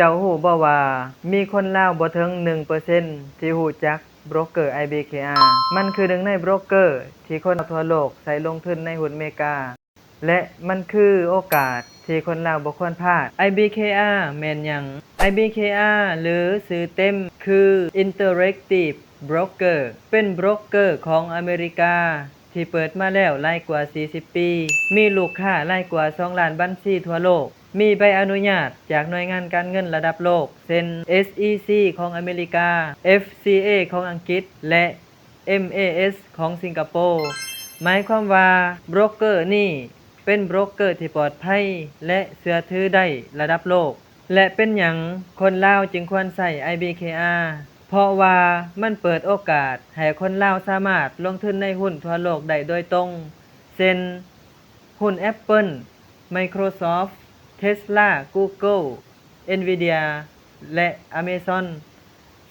ເຈົ້າຮູ້ບໍ່ວ່າມີຄົນລາວບໍ່ເຖິງໜຶ່ງເປີເຊັນທີ່ຮູ້ຈັກໂບຣກເກີ IBKR? ມັນຄືໜຶ່ງໃນໂບຣກເກີທີ່ຄົນລາວທົ່ວໂລກໃຊ້ລົງທຶນໃນຫຸ້ນເມກາ ແລະ ມັນຄືໂອກາດທີ່ຄົນລາວບໍ່ຄວນພາດ. IBKR ແມ່ນຫຍັງ? IBKR ຫຼື ຊື່ເຕັມຄື Interactive Broker ເປັນໂບຣກເກີຂອງອາເມລິກາ ທີ່ເປີດມາແລ້ວຫຼາຍກວ່າສີ່ສິບປີ, ມີລູກຄ້າຫຼາຍກວ່າສອງລ້ານບັນຊີທົ່ວໂລກ, ມີໃບອະນຸຍາດຈາກໜ່ວຍງານການເງິນລະດັບໂລກ ເຊັ່ນ SEC ຂອງອາເມລິກາ, FCA ຂອງອັງກິດ ແລະ MAS ຂອງສິງກະໂປ. ໝາຍຄວາມວ່າໂບຣກເກີນີ້ເປັນໂບຣກເກີທີ່ປອດໄພ ແລະ ເຊື່ອຖືໄດ້ລະດັບໂລກ. ແລະ ເປັນຫຍັງຄົນລາວຈຶ່ງຄວນໃຊ້ IBKR? ເພາະວ່າມັນເປີດໂອກາດໃຫ້ຄົນລາວສາມາດລົງທຶນໃນຫຸ້ນທົ່ວໂລກໄດ້ໂດຍຕົງ, ເຊັ່ນ ຫຸ້ນ Apple, Microsoft, Tesla, Google, Nvidia ແລະ Amazon,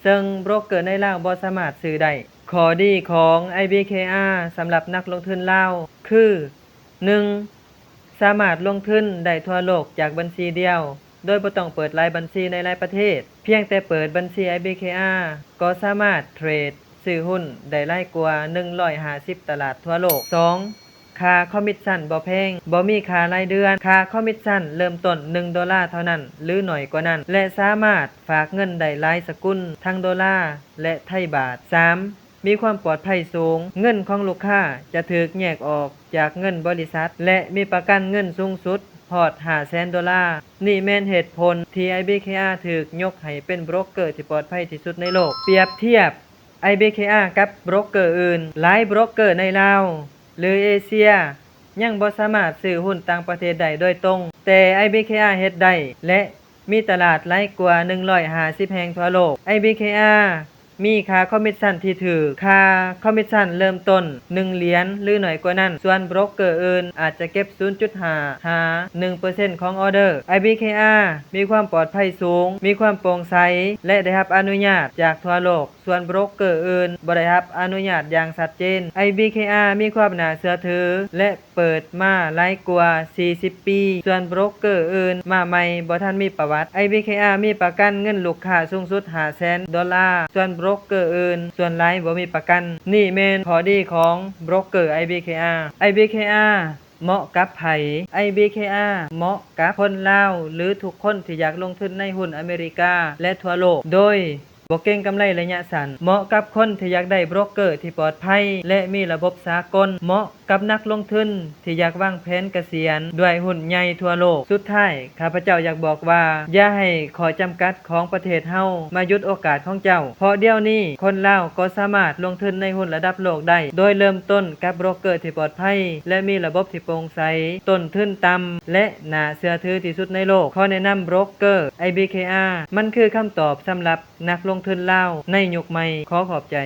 ເຊິ່ງໂບຣກເກີໃນລາວບໍ່ສາມາດຊື້ໄດ້. ຂໍ້ດີຂອງ IBKR ສຳລັບນັກລົງທຶນລາວຄື ໜຶ່ງ ສາມາດລົງທຶນໄດ້ທົ່ວໂລກຈາກບັນຊີດຽວ ໂດຍບໍ່ຕ້ອງເປີດຫຼາຍບັນຊີໃນຫຼາຍປະເທດ. ພຽງແຕ່ເປີດບັນຊີ IBKR ກໍສາມາດເທຣດຊື້ຫຸ້ນໄດ້ຫຼາຍກວ່າໜຶ່ງຮ້ອຍຫ້າສິບຕະຫຼາດທົ່ວໂລກ. ສອງ ຄ່າຄອມມິດຊັນບໍ່ແພງ, ບໍ່ມີຄ່າລາຍເດືອນ. ຄ່າຄອມມິດຊັນເລີ່ມຕົ້ນໜຶ່ງໂດລາເທົ່ານັ້ນ ຫຼື ໜ້ອຍກວ່ານັ້ນ ແລະ ສາມາດຝາກເງິນໄດ້ຫຼາຍສະກຸນ ທັງໂດລາ ແລະ ໄທບາດ. ສາມ ມີຄວາມປອດໄພສູງ, ເງິນຂອງລູກຄ້າຈະຖືກແຍກອອກຈາກເງິນບໍລິສັດ ແລະ ມີປະກັນເງິນສູງສຸດຮອດຫ້າແສນໂດລາ. ນີ້ແມ່ນເຫດຜົນທີ່ IBKR ຖືກຍົກໃຫ້ເປັນໂບຣກເກີທີ່ປອດໄພທີ່ສຸດໃນໂລກ. ປຽບທຽບ IBKR ກັບໂບຣກເກີອື່ນ, ຫຼາຍໂບຣກເກີໃນລາວ ຫຼື ເອເຊຍ ຍັງບໍ່ສາມາດຊື້ຫຸ້ນຕ່າງປະເທດໄດ້ໂດຍຕົງ, ແຕ່ IBKR ເຮັດໄດ້ ແລະ ມີຕະຫຼາດຫຼາຍກວ່າໜຶ່ງຮ້ອຍຫ້າສິບແຫ່ງທົ່ວໂລກ. IBKR ມີຄ່າຄອມມິດຊັນທີ່ຖືກ, ຄ່າຄອມມິດຊັນເລີ່ມຕົ້ນໜຶ່ງຫຼຽນ ຫຼື ໜ້ອຍກວ່ານັ້ນ, ສ່ວນໂບຣກເກີອື່ນອາດຈະເກັບສູນຈຸດຫ້າຫາໜຶ່ງເປີເຊັນຂອງອໍເດີ. IBKR ມີຄວາມປອດໄພສູງ, ມີຄວາມໂປ່ງໃສ ແລະ ໄດ້ຮັບອະນຸຍາດຈາກທົ່ວໂລກ, ສ່ວນໂບຣກເກີອື່ນບໍ່ໄດ້ຮັບອະນຸຍາດຢ່າງຊັດເຈນ. IBKR ມີຄວາມໜ້າເຊື່ອຖື ແລະ ເປີດມາຫຼາຍກວ່າສີ່ສິບປີ, ສ່ວນໂບຣກເກີອື່ນມາໃໝ່ບໍ່ທັນມີປະຫວັດ. IBKR ມີປະກັນເງິນລູກຄ້າສູງສຸດຫ້າແສນໂດລາ, ສ່ວນໂບຣກເກີອື່ນສ່ວນຫຼາຍບໍ່ມີປະກັນ. ນີ້ແມ່ນຂໍ້ດີຂອງໂບຣກເກີ IBKR. IBKR ເໝາະກັບໃຜ? IBKR ເໝາະກັບຄົນລາວ ຫຼື ທຸກຄົນທີ່ຢາກລົງທຶນໃນຫຸ້ນອາເມລິກາ ແລະ ທົ່ວໂລກ ໂດຍ ບໍ່ເກັງກຳໄລໄລຍະສັ້ນ, ເໝາະກັບຄົນທີ່ຢາກໄດ້ໂບຣກເກີທີ່ປອດໄພ ແລະ ມີລະບົບສາກົນ, ເໝາະກັບນັກລົງທຶນທີ່ຢາກວາງແຜນກະສຽນດ້ວຍຫຸ້ນໃຫຍ່ທົ່ວໂລກ. ສຸດທ້າຍ, ຂ້າພະເຈົ້າຢາກບອກວ່າ ຢ່າໃຫ້ຂໍ້ຈຳກັດຂອງປະເທດເຮົາມາຢຸດໂອກາດຂອງເຈົ້າ, ເພາະດຽວນີ້ຄົນລາວກໍສາມາດລົງທຶນໃນຫຸ້ນລະດັບໂລກໄດ້, ໂດຍເລີ່ມຕົ້ນກັບໂບຣກເກີທີ່ປອດໄພ ແລະ ມີລະບົບທີ່ໂປ່ງໃສ, ຕົ້ນທຶນຕ່ຳ ແລະ ໜ້າເຊື່ອຖືທີ່ສຸດໃນໂລກ. ຂໍແນະນຳໂບຣກເກີ IBKR ມັນຄືຄຳຕອບສຳລັບ ນັກລົງທຶນລາວໃນຍຸກໃໝ່. ຂໍຂອບໃຈ.